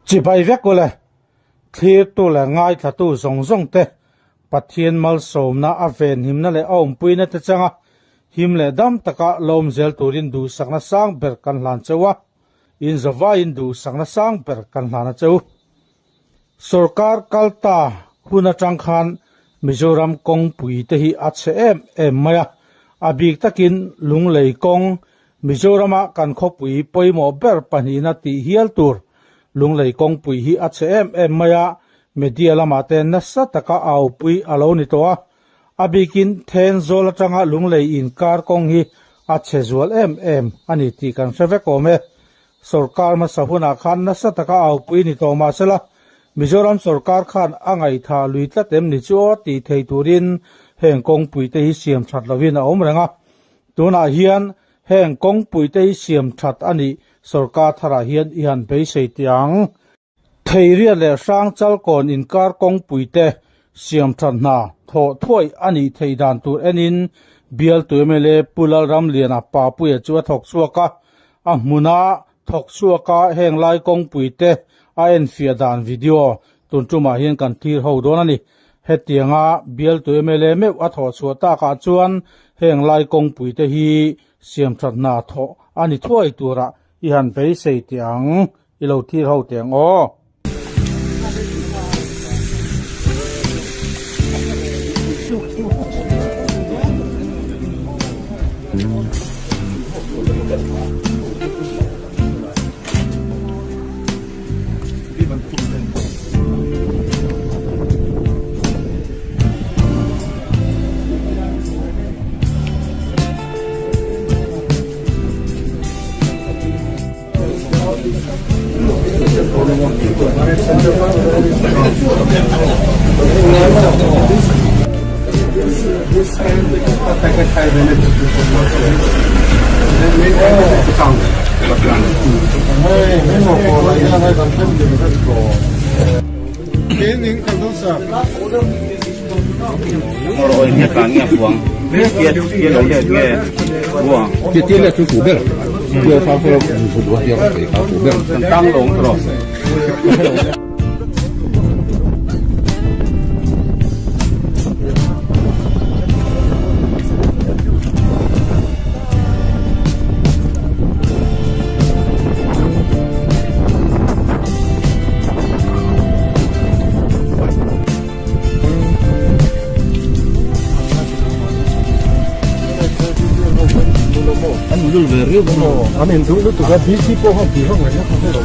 Chibai vek ule, thlirtu leh ngaithlatu zawng zawng te Pathian malsawmna a venhimna leh a awmpuina te changa him leh dam taka lawm zel turin duhsakna sang ber kan hlan cheu a, in zavaiin duhsakna sang ber kan hlan a cheu. Sorkar kalta hun atang khan Mizoram kawngpui te hi a chhe em em mai a, a bik takin Lunglei kawng Mizorama kan khawpui pawimawh ber pahnihna tih hial tur Lunglei kawngpui hi a chhe em em mai a, media lamah te nasa taka aupui a lo ni tawh a, a bikin Thenzawl atanga Lunglei inkar kawng hi a chhe zual em em a ni tih kan hre vek awm e. Sorkar hmasa hunah khan nasa taka aupui ni tawh mahsela Mizoram sorkar khan a ngaihthah lui tlat em ni chu aw tih thei turin heng kawngpui te hi siam that lovin a awm reng a. Tunah hian heng kawngpui te hi siam that a nih sorkar tharah hian i han beisei teh ang. Theiriat leh Hrangchalkawn inkar kawngpui te siam that hna thawh thuai a nih theih dan tur enin bialtu mla Pu Lalramliana Papuia chu a thawk chhuak a, a hmuna thawk chhuak a heng lai kawngpui te a enfiah dan video tun tumah hian kan thlir ho dawn a ni. Hetianga bialtu mla meuh a thawh chhuah takah chuan heng lai kawngpui te hi siam that hna thawh a ni thuai turah i han beisei teh ang. I lo thlir ho teh ang aw. An induh lutuk a DC pawh khan tih vak ngaihna kha hre lo.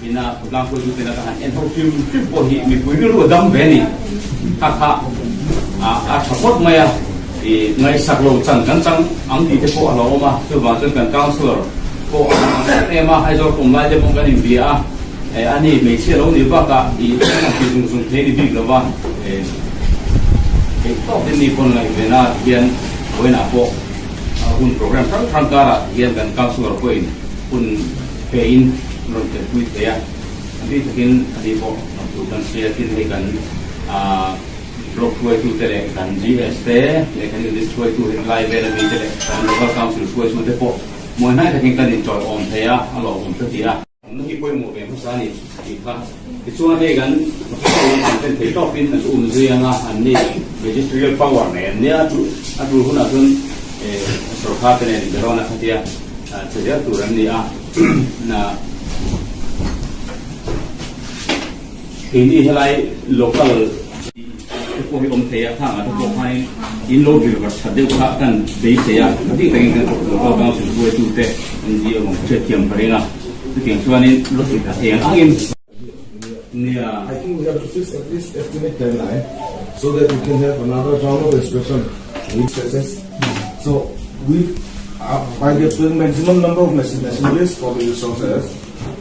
Ina khawtlang hruaitu te laka han en ho hrim hrim pawh hi mipui rilru a dam ve a ni. Kha kha a tha phawt mai a, i ngaihsak lo chan kan chang ang tih te pawh a lo awm a, chuvang chuan kan councillor pawh a han ang em em a, Aizawl pawm lai te pawh kan inbia a, a ni hmeichhia lo nih bakah i an han ti zung zung thei a ni bik lo va, theih tawk in ni pawn ngaihvena hian vawiinah pawh hun program hrang hrang karah hian kan councillor pawhin hun Pe in rawn telpui thei a, a bik takin a ni pawh tur kan hria tin hei kan block hruaitu te leh kan GS te leh kan unit hruaitu hetlai vel ami te leh kan local council hruaitu te pawh mawi hnai takin kan inṭawih awm thei a, a lawmawm ka ti a. Awmna hi pawimawh ve hmasa a ni tih kha. Tichuan hei kan officer lam ten thei tawkin an um zui anga an ni magisterial power nei an nia a tul hunah chuan sorkar te nen inberawn a khatia che zel tur an ni a na keini helai local te pawh hi awm thei a khangah te pawh khanin in lo vir var that deuh kha kan beisei a a bik takin kan local council hruaitu te NGO ang hriatthiam ka ring a chutiang chuanin eng angin nia. I think we have to fix at least estimate timeline so that we can have another round of inspection with success. So we uh, by the maximum number of machineries for the resources,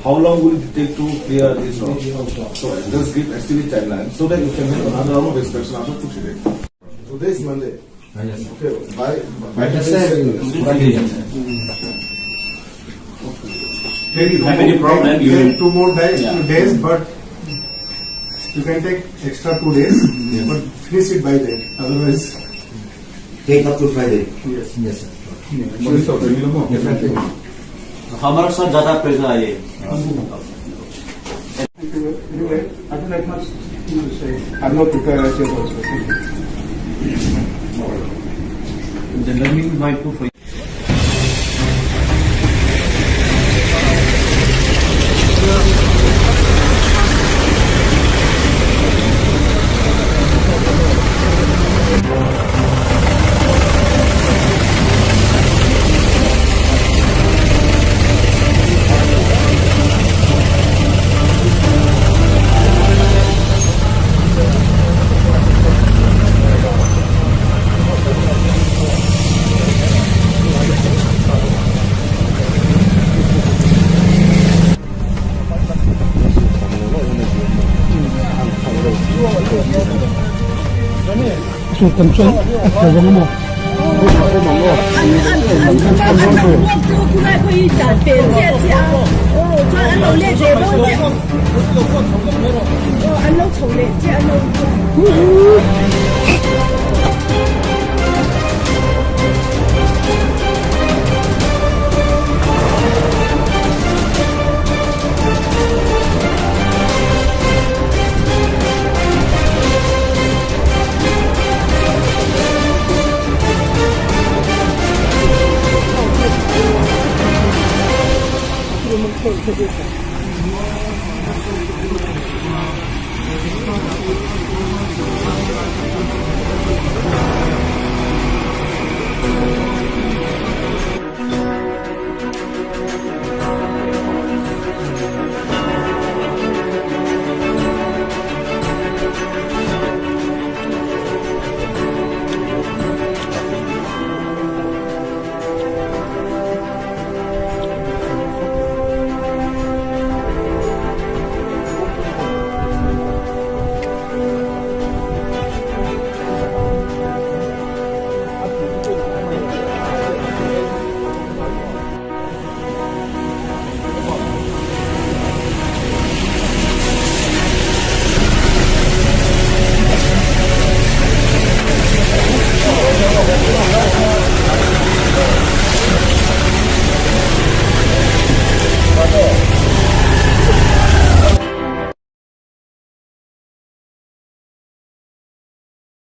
how long will it take to clear this road? So just give estimate timeline so that you can have another round of inspection after 2 days. Today is Monday. Yes. Okay, by by the Friday. If you have any problem, you Take two more days, Yeah. days, but you can take extra 2 days, but finish it by then. Otherwise, Take up to Friday. yes. Yes, sir. Definitely. हमारा साथ ज्यादा पैसा है Thank you. Anyway, I don't have much to say. I'm not prepared as yet also. Thank you. The learning might go for Chu kan chuan a tho vang maw?